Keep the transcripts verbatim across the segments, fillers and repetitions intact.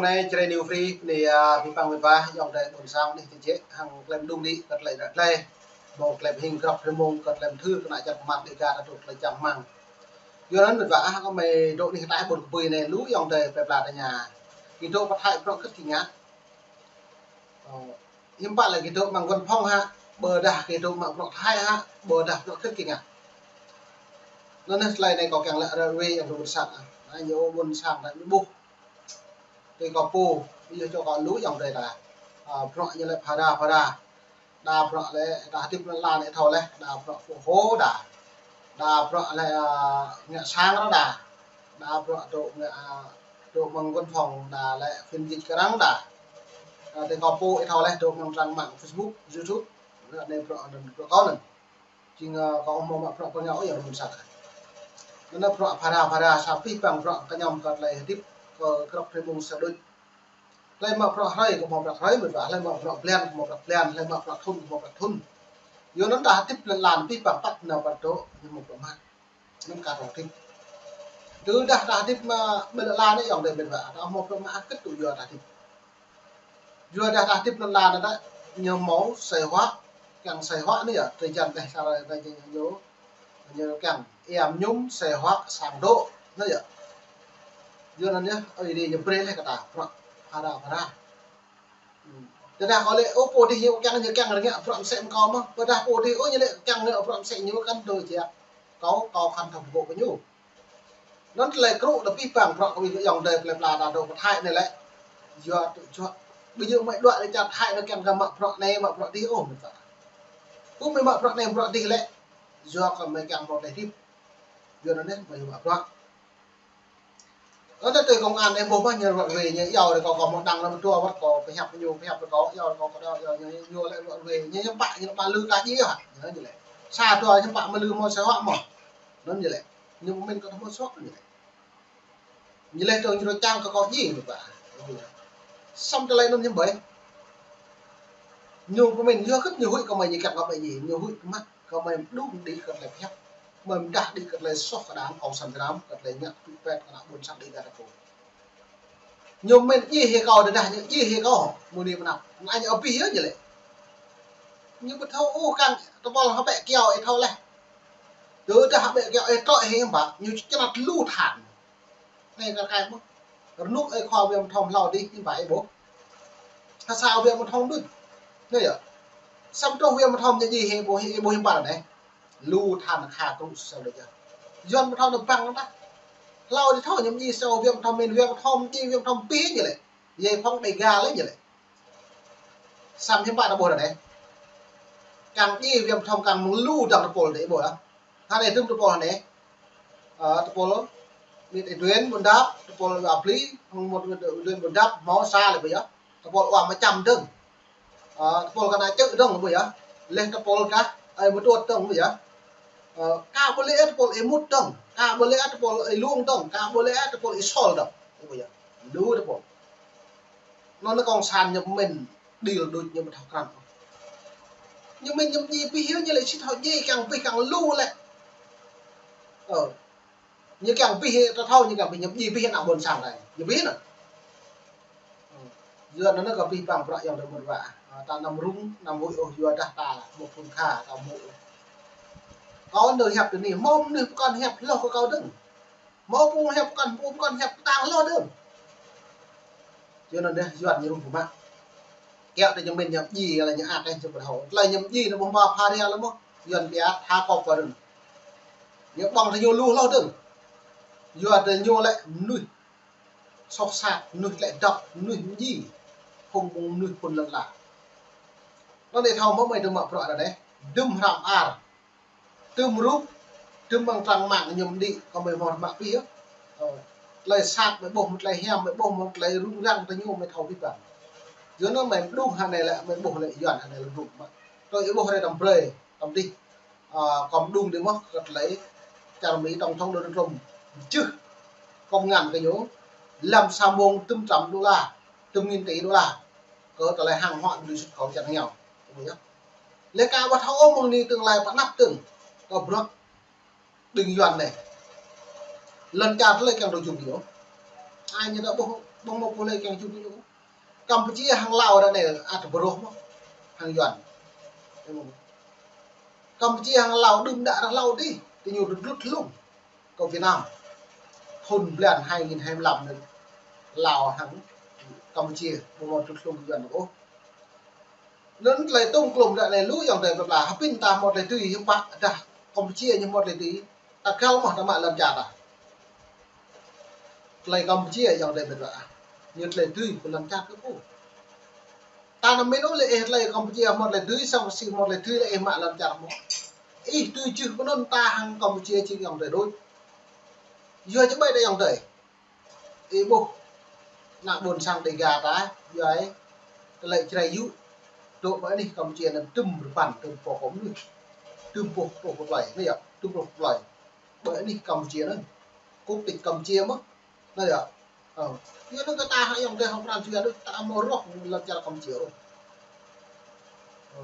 Hai, Jrai New Free, anai, ah, pơpŭ pơpă, ayŏng adơi ƀôn sang anih tơjĕ, hăng klem đung đĭ, kơ tơlơi ră tơlơi. Hmâo klem hing grăp hrơi mông, kơ klem thâo, kơ ană čar kơmăt Dega ta tŭ tơlơi čang rơmang. Yua anŭn mĕt wa ah, kơ mơi dŏ anih ataih ƀôn kơpui anai, lu ayŏng adơi plơi pla tơña. Kơ dŏ pơ Thái bruă kơ kơnga. Ơ, hiư̆m pă lĕ kơ dŏ amăng văn phòng hă, ƀôdah kơ dŏ amăng bruă Thái hă, ƀôdah bruă kơ kơnga. Anŭn yơh tơlơi anai kâo kiăng laĭ ră ruai ayŏng adơi ƀôn sang ah. Anai ñu ƀôn sang ta ñu ƀuh. Tui kâo pô, yua čô kâo lu ayŏng adơi ta. Ơ, bruă ñu lĕ phara phara. Đa bruă lĕ, đa hơdip lŏn lan ih thâo laih, đa bruă pô hô đa. Đa bruă lĕ, ơ, ngă sang ră đa. Đa bruă dŏ ngă, ơ, dŏ amăng văn phòng đa lĕ phiên dịch kơ arăng đa. Ơ, tui kâo pô ih thâo laih dŏ amăng trang mạng Facebook, YouTube. Ră anai bruă anŭn bruă kâo anŭn. Jing, ơ, kâo hmâo mă bruă pơngao ih ayŏng adơi ƀôn sang. Anŭn bruă phara phara sa pih pang bruă kơ ñăm kơ tơlơi hơdip kơ grăp hrơi mông sa đôč. Tơlơi mă bruă hrơi kơ hmâo bruă hrơi, mĕt wa, tơlơi mă bruă blan kơ hmâo bruă blan, tơlơi mă bruă thŭn kơ hmâo bruă thŭn. Yua anŭn ta hơdip lŏn lan pih pang păt nao pơ dŏ ñu hmâo bruă mă. Anŭn kơ ta hơdip. Tơdah ta hơdip mă ƀơi lŏn lan anai ayŏng adơi mĕt wa, ta hmâo bruă mă akĭt tŭ yua ta hơdip. Yua dah ta hơdip lŏn lan anai, ñu hmâo sai huă, kiăng sai huă anai yơh, tơlơi jan teh sa rai anai ñu, ñu, ñu kiăng, ia mơñum sai huă sang dŏ, anai yơh. Yua anŭn yơh, Ơi Adai ñu brơi laih kơ ta, bruă phara phara. Hmm. Tơdah kâo lĕ, ơ, pô adih ñu kiăng, ñu kiăng rơngiă bruă mơsĕ mơ̆ng kâo mơ̆n, ƀôdah pô adih, ơ, ñu lĕ kiăng rơngiă bruă mơsĕ ñu kăn dŏ jĕ. Kâo, kâo khăn thâo pơgô̆ kơ ñu. Anŭn tơlơi krŭ đa pih pang bruă kơ ƀing ayŏng adơi plơi pla ta dŏ pơ Thái anai lĕ. Yua tŭ čuă. Ƀu djơ̆ mơi đuaĭ lĕ čar Thái anŭn kiăng kơ mă bruă anai, mă bruă adih ôh mĕt wa. Pô mơi mă bruă anai, bruă adih lĕ. Yua kơ mơi kiăng mơ̆ tơlơi hơdip. Yua anŭn anai mơi mă bruă. Anŭn tui công an anai ƀuh mơ̆n ñu ruă ruai ñu iâu ră kâo kâo hmâo đăng lăm dua wơ̆t kâo pơhiăp ñu pơhiăp ră kâo iâu ră kâo kơ đa iâu ñu ñu lĕ ruă ruai ñu hiư̆m pă ñu mă lư kah djai hă. Ñu lĕ. Sa dua hiư̆m pă mă lư hmâo sai huă mơ̆n. Anŭn ñu lĕ. Ñu pơmĭn kơ hmâo sai huă ñu lĕ. Ñu lĕ tơ̆ng ñu rơčang kơ kâo djai mĕt wa. Samơ̆ tơlơi anŭn hiư̆m ƀơi. Ñu pơmĭn yua kơ ñu huĭ kơ mơi ñu kiăng kơ mơi djai. Ñu huĭ kơ mă kơ mơi mơđung đĭ kơ tơlơi pơhiăp. Mơi mơdah đĭ kơ tơlơi soh kơ đảng cộng sản Việt Nam, kơ tơlơi ngă tŭ pet kơ ană ƀôn sang Dega ta pô. Ñu mĭn djai hĭ kâo, tơdah ñu djai hĭ kâo, mơ̆ng anai pơ anăp. Anai ñu abih yơh ñu lĕ. Ñu ƀu thâo ôh kiăng tơpul hơbĕ kyâo ih thâo laih. Tơdah hơbĕ kyâo ih trŏ hĭ hiư̆m pă, ñu čơnăt lu than. Anai kơ kai mơ̆n. Rơnŭk ih khua Wia Mthom hlâo adih hiư̆m pă ih ƀuh. Hơsa Wia Mthom đôč. Anai yơh. Samơ̆ truh Wia Mthom ñu djai hĭ ih ƀuh, ih ƀuh hiư̆m pă anai. Lu than kha krŭ sa đôč yơh. Yuan Mthom anŭn bang anŭn tah. Hlâo adih thâo ñu djai sa Wia Mthom mĭn Wia Mthom djai Wia Mthom pih ñu lĕ. Yai phŏng Dega lĕ ñu lĕ. Samơ̆ hiư̆m pă ta ƀuh ră anai. Kiăng djai Wia Mthom kiăng mơ̆ng lu dăng tơpul đĭ ƀuh ah. Hơnai tŭm tơpul hơnai. Ơ, tơpul Mit Ê Duên Ƀuôn Dap, tơpul Wa Bli, hăng mơ̆t Mit Ê Duên Ƀuôn Dap, hmâo sa lĕ ƀuh yơh. Tơpul Wa Mơčăm dơ̆ng. Ơ, tơpul kơ ană čư̆ dơ̆ng ƀuh yơh. Leh tơpul kah, Ơi Mơtuôt dơ̆ng ƀuh yơh. Ơ, ka ƀu lĕ tơpul Ê Mŭt dơ̆ng, ka ƀu lĕ tơpul Ê Luông dơ̆ng, ka ƀu lĕ tơpul Ê Sol dơ̆ng. Ƀuh yơh. Lu tơpul. Anŭn anai cộng sản ñu mĭn đĭ đôč ñu ƀu thâo krăn. Ñu mĭn ñu djai abih yơh ñu lĕ či thâo djai kiăng abih kiăng lu lĕ. Ơ. Ñu kiăng abih ta thâo ñu kiăng abih ñu djai abih ană ƀôn sang ta. Ñu abih anŭn. Ơ. Yua anŭn kơ pih pang bruă ayŏng adơi mơ̆n wa. Ơ, ta anăm rŭng, anăm huĭ ôh yua dah ta hmâo phŭn kha, ta hmâo. Kâo nao hiăp tơ anai, hmâo mơnuih pơkŏn hiăp hloh kơ kâo dơ̆ng. Hmâo pô hiăp pơkŏn, pô pơkŏn hiăp kơtang hloh dơ̆ng. Yua anŭn yơh, Yuan ñu rŭng pơmă. Kiăo tơ ñu mĭn ñu djai lĕ ñu ăt tơ ñu pơthâo. Tơlơi ñu djai anŭn ƀu hmâo pha ria lĕ mơ̆n. Yuan pia tha kŏp pơ rŭng. Ñu ƀơ̆ng tơ ñu lu hloh dơ̆ng. Yua tơ ñu lĕ mơnuih soh sat, mơnuih tlĕ dŏ, mơnuih djai. Phung mơnuih phŭn lŏn lan. Anŭn ih thâo mơ̆ mơi dơ̆ng mă bruă ră anai. Dŭm hrăm ar. Tơm rup, tơm amăng trang mạng ñu đĭ, kơ mơi hmâo mă abih yơh. Ơ, tơlơi sat mơi ƀuh, mơ̆ng tơlơi hiam mơi ƀuh, mơ̆ng tơlơi rŭng răng tơ ñu mơi thâo abih bang. Yua anŭn mơi mơđung hơnai lĕ, mơi ƀuh lĕ Yuan hơnai lĕ rŭng mă. Tơl ih ƀuh rai tơm brơi, tơm dih. Ơ, kâo mơđung đĭ mơ̆, kơ tơlơi čar Mi tổng thống Donald Trump. Jưh, kâo ngăn kơ ñu, lăm sa mông tơm trăm đô la, tơm nghìn tỷ đô la. Kơ tơlơi hàng hóa ƀu dưi xuất khẩu čar ñu. Ƀuh yơh. Lĕ ka ƀu thâo ôh mơ̆ng anai tương lai pơ anăp dơ̆ng. Kơ bruă ƀing Yuan anai. Lŏn čar tơlơi kiăng dŏ jum ñu. Ai ñu ta ƀuh. Ƀơ̆ng mơ̆ pô lĕ kiăng čŭp ñu. Kampuchia hăng Lào ră anai ăt ƀrôh mơ̆ hăng Yuan. Kampuchia hăng Lào đưm đă ră Lào dih, tơ ñu rơdlŭt hlung kơ Việt Nam. Thun blan hai nghìn hai mươi lăm anai Lào hăng Kampuchia ƀu mơ̆ rơdlŭt hlung Yuan ôh. Anŭn tơlơi tŏng klŏm ră anai lu ayŏng adơi plơi pla, hơpĭn ta hmâo tơlơi dưi hiư̆m pă, dah Kampuchia ñu hmâo tơlơi dưi. Ta găl mơ̆ ta mă lŏn čar ta. Tơlơi Kampuchia ayŏng adơi plơi pla. Ñu tơlơi dưi pơ lŏn čar kơ pô. Ta anăm mĭn ôh lĕ ih tơlơi Kampuchia hmâo tơlơi dưi, samơ̆ si hmâo tơlơi dưi lĕ ih mă lŏn čar hmâo. Ih dưi jưh pơ anŭn ta hăng Kampuchia jing ayŏng adơi đôč. Yua čơƀai đa ayŏng adơi. Ih ƀuh, ană ƀôn sang Dêga ta, yua ih, tơlơi Jrai yŭ, dŏ ƀơi anih Kampuchia anŭn tơm rơpăn, tơm pô kơ mơnuih. Tơm pô, pô kơ plơi, anai yơh, tơm pô kơ plơi. Ƀơi anih Kampuchia anŭn, quốc tịch Kampuchia mơ̆n, anai yơh. Ơ. Yua anŭn kơ ta hăng ayŏng adơi hơ̆k pran jua đôč, ta hmâo rŏh lŏn čar Kampuchia ôh. Ơ.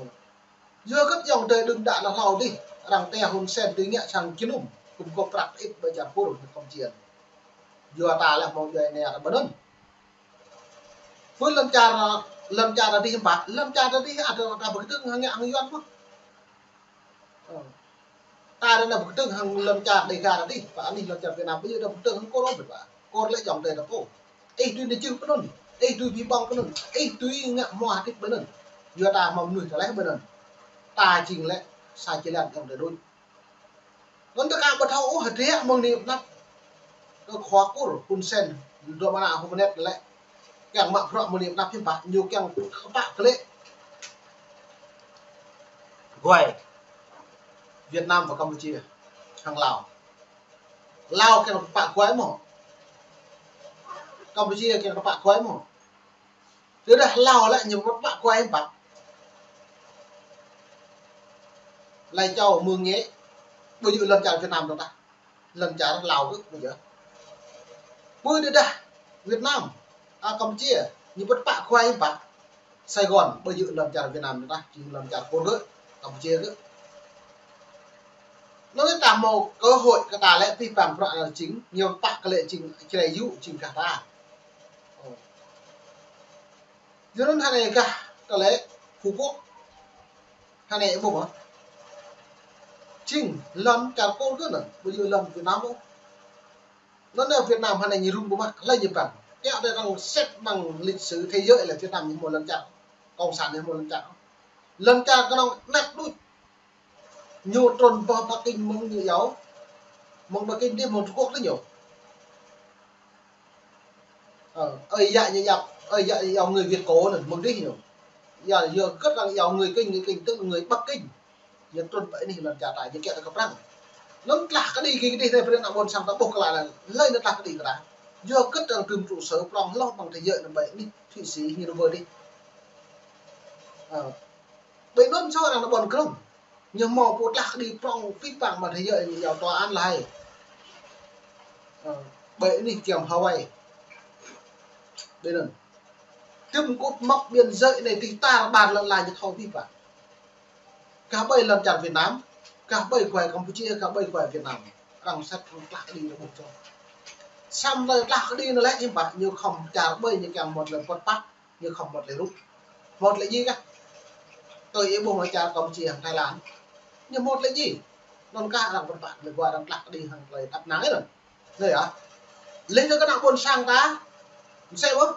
Yua hơget ayŏng adơi đưm đă lŏn Lào dih, arăng tơ Hun Sen dưi ngă sang jơnum, kŭm kơ prăk ĭt ƀơi čar Kur Kampuchia. Yua ta lĕ hmâo yua anai ta ƀơi anŭn. Pơ lŏn čar, lŏn čar ta dih hiư̆m pă, lŏn čar ta dih ăt ta pơkơdơ̆ng hăng ngă hăng Yuan mơ̆n. Ơ. Ta ră anai pơkơdơ̆ng hăng lŏn čar Dêga ta dih, pơ anih lŏn čar Việt Nam, ƀu djơ̆ ta pơkơdơ̆ng hăng Kur ôh ƀĕ pă. Kur lĕ ayŏng adơi ta pô. Ih dưi nao jưh pơ anŭn, ih dưi ƀơ̆ng pơ anŭn, ih dưi ngă hmua hơdip pơ anŭn. Yua ta hmâo mơnuih ta lĕ pơ anŭn. Ta jing lĕ sa jơlan ayŏng adơi đôč. Anŭn ta ka ƀu thâo ôh hơdră mơ̆ng anai pơ anăp. Kơ khua Kur, Hun Sen, dŏ mơ̆ng ană Hun Manet lĕ. Kiăng mă bruă mơ̆ng anai pơ anăp hiư̆m pă, ñu kiăng kơpă klĕ. Guai. Việt Nam và Campuchia, hăng Lào. Lào kiăng kơpă guai mơ̆. Campuchia kiăng kơpă guai mơ̆. Tơdah Lào lĕ ñu pơpă guai hiư̆m pă. Lai Châu mơ̆ng ngĕ, ƀu djơ̆ lŏn čar Việt Nam dŏ tah. Lŏn čar Lào kơ ƀu djơ̆. Pơ tơdah Việt Nam, a, Campuchia, ñu pơpă guai hiư̆m pă. Sài Gòn, ƀu djơ̆ lŏn čar Việt Nam dŏ tah, jing lŏn čar Kur kơ, Campuchia kơ. Anŭn ta hmâo cơ hội kơ ta lĕ pih pang bruă anŭn jing, ñu pơpă kơ lĕ jing, Jrai yŭ jing gah ta. Ơ. Yua anŭn hơnai gah tơlơi Phú Quốc. Hơnai ƀuh mơ̆. Jing lŏn čar Kur kơ anŭn, ƀu djơ̆ lŏn Việt Nam ôh. Anŭn lĕ Việt Nam hơnai ñu rŭng ƀu mă, hlơi ñu pơpă. Kiăng đơi arăng xếp bằng lịch sử thế giới lĕ Việt Nam ñu hmâo lŏn čar. Cộng sản ñu hmâo lŏn čar. Lŏn čar kơnơ̆ng anăp đôč. Ñu trŭn pơ Bắc Kinh mơ̆ng ñu iâu. Mơ̆ng Bắc Kinh dih mơ̆ng Trung Quốc dih ñu. Ơ, ơi yă ñu iâu, ơi yă ñu iâu người Việt cổ anŭn mơ̆ng dih ñu. Yua, yua hơget arăng iâu người Kinh, người Kinh tức là người Bắc Kinh. Ñu trŭn pơ anih lŏn čar ta, ñu kiăng ta kơ prăng. Anŭn tlah kơđi kơ dih anai brơi ană ƀôn sang ta ƀuh kơ lăi anŭn. Hlơi anŭn tlah kơđi kơ ta. Yua hơget arăng tơm trụ sở prŏng hloh ƀăng thế giới anŭn ƀơi anih Thụy Sĩ ñu rơbơi dih. Ơ. Ƀơi anŭn sô arăng nao ƀôn krong. Ñu hmâo pô tlah kơđi prŏng pih pang mă thế giới ñu iâu tòa án là hay. Ơ, ƀơi anih kiăng Hawaii. Ƀơi anŭn. Tơm cột mốc biên giới anai tih tar ƀar lŏn la ñu thâo pih pang. Gah ƀơi lŏn čar Việt Nam, gah ƀơi guai Campuchia, gah ƀơi guai Việt Nam. Arăng sat arăng tlah kơđi arăng ƀuh čô. Samơ̆ tlah kơđi anŭn lĕ hiư̆m pă, ñu khŏm čar ƀơi ñu kiăng hmâo tơlơi pơ̆t pă. Ñu khŏm hmâo tơlơi rup. Hmâo tơlơi djai kah. Tui ih ƀuh mơ̆ čar Campuchia hăng Thái Lan. Ñu hmâo tơlơi djai. Anŭn kah arăng pơ̆t pă, lĕ gua arăng tlah kơđi hăng tơlơi tăp năng anŭn. Anai yơh. Lĕ tơ kơ ană ƀôn sang ta. Mơsĕ ƀuh.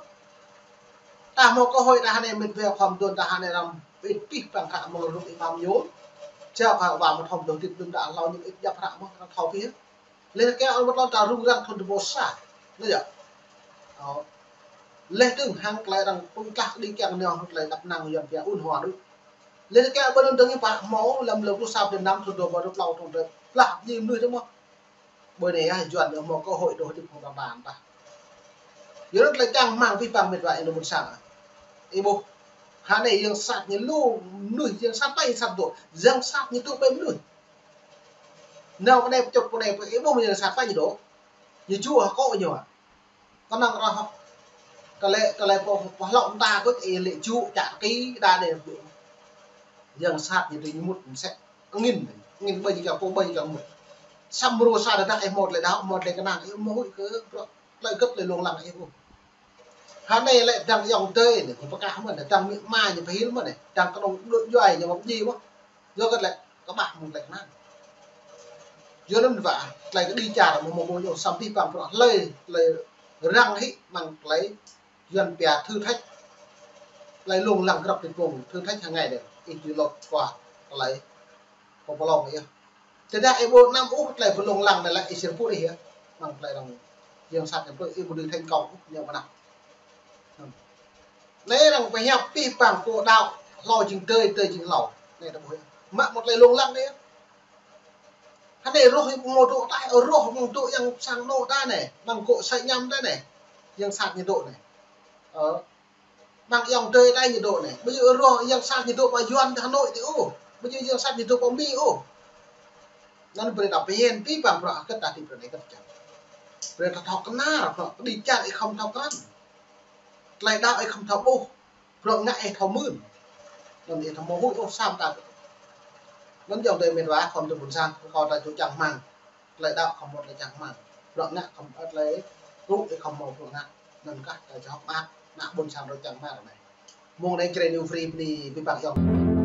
Ta hmâo cơ hội ta hơnai mĕt wa khŏm dŏ ta hơnai arăng pih pang kơ mơ̆ng rup imam ñu. Ča kơ wa mơ̆ thom dŏ tĭp đưm đă hlâo ñu ih djăp hră mơ̆ arăng thâo pih. Lĕ kiăng ôh mơ̆ tơlơi ta rŭng răng thun dua ƀôh sa. Anai yơh. Ơ. Lĕ tơ̆ng hăng tơlơi arăng pơ̆ng tlah kơđi kiăng nao hăng tơlơi tăp năng Yuan pia un hua đôč. Lĕ kiăng ƀơi anŭn dơ̆ng ih pă hmâo lăm lơ pluh sa blan năm thun dua ƀôh dua pluh tlâo thun dua. Tlah kơđi mơnuih tơ mơ̆. Ƀơi anai yơh Yuan ñu hmâo cơ hội dŏ hơdip hăng ta ƀan tah. Yua anŭn tơlơi čang rơmang pih pang mĕt wa ih ană ƀôn sang. Ih ƀuh. Hơnai yang sat ñu lu mơnuih, yang sat ƀai sat dŏ. Yang sat ñu tŭ ƀai mơnuih. Nao pơ anai pơčŭt pơ anai pơ ih ƀuh mơ̆ yang sat ƀai ñu dŏ. Ñu jŭ hơkŏ ñu. Kơnơ̆ng rơh. Tơlơi, tơlơi pô, pô hlâo mơta kơ ih lĕ jŭ čă kơ đa đe. Yang sat ñu tui ñu mŭt mơsĕ. Angĭn, angĭn ƀơi ñu kiăng pô ƀơi ñu kiăng mŭt. Samơ̆ rô sa tơdah ih hmâo tơlơi đaŏ, hmâo tơlơi kơnang, ih hmâo huĭ kơ bruă, tơlơi hơget tơlơi lông lăng ih ƀuh. Hơnai lĕ dăng ayŏng adơi anai, ñu pơkă mơ̆n, dăng amĭ ama ñu pơhil mơ̆n anai, dăng kơnung đuaĭ djuai ñu mă ji mơ̆n. Yua kơ lĕ kơƀah mơ̆ng tơlơi kơnang. Yua anŭn wă, tơlơi kơđi čar mơ̆ng mơ̆ng ñu samơ̆ abih bang bruă hlơi, hlơi răng hĭ mơ̆ng tơlơi Yuan pia thử thách. Tơlơi lông lăng grăp tơpŭng, thử thách hơngai đơi. Ih tui lŏt kua tơlơi pơpơlông yơh. Tơdah ih ƀu năm ôh tơlơi pơlông lăng anai lĕ ih sir put ih yơh. Mơ̆ng tơlơi arăng yang sat yang pơlông ih ƀu dưi thành công ôh, ñu mơnă. Anai arăng pơhiăp abih bang pô đaŏ hlâo jing adơi, adơi jing hlâo. Anai ta ƀuh yơh. Mă mơ̆ng tơlơi lông lăng anai yơh. Hơnai rŏh ih ƀu hmâo dŏ ta, rŏh ƀu hmâo dŏ yang sang anŏ ta anai, mơ̆ng gŏ sa añăm ta anai, yang sat ñu dŏ anai. Ơ, mơ̆ng ayŏng adơi ta ñu dŏ anai. Ƀu djơ̆ rŏh yang sat ñu dŏ pơ Yuan ti Hà Nội ti ôh. Ƀu djơ̆ yang sat ñu dŏ pơ Mi ôh. Anŭn brơi ta pơhiăp abih bang bruă hơget ta ti bruă anai hơget čang. Brơi ta thâo kơnar, bruă kơđi čar ih khŏm thâo krăn. Tơlơi đaŏ ih khŏm thâo ƀuh. Bruă ngă ih thâo mưn. Anŭn ih thâo mơ̆ huĭ ôh sam ta. Anŭn ayŏng adơi met wa khŏm tơ ƀôn sang, kâo ta ču čang hmang. Tơlơi đaŏ khŏm mơ̆ tơlơi čang hmang. Bruă ngă khŏm mơ̆ tơlơi, tŭ ih khŏm mơ̆ bruă ngă. Anŭn kah ta ču hơ̆k mơak, ană ƀôn sang rŏ čang hmang anai. Mơ̆ng anai Kren New Free bơni abih bang ayŏng.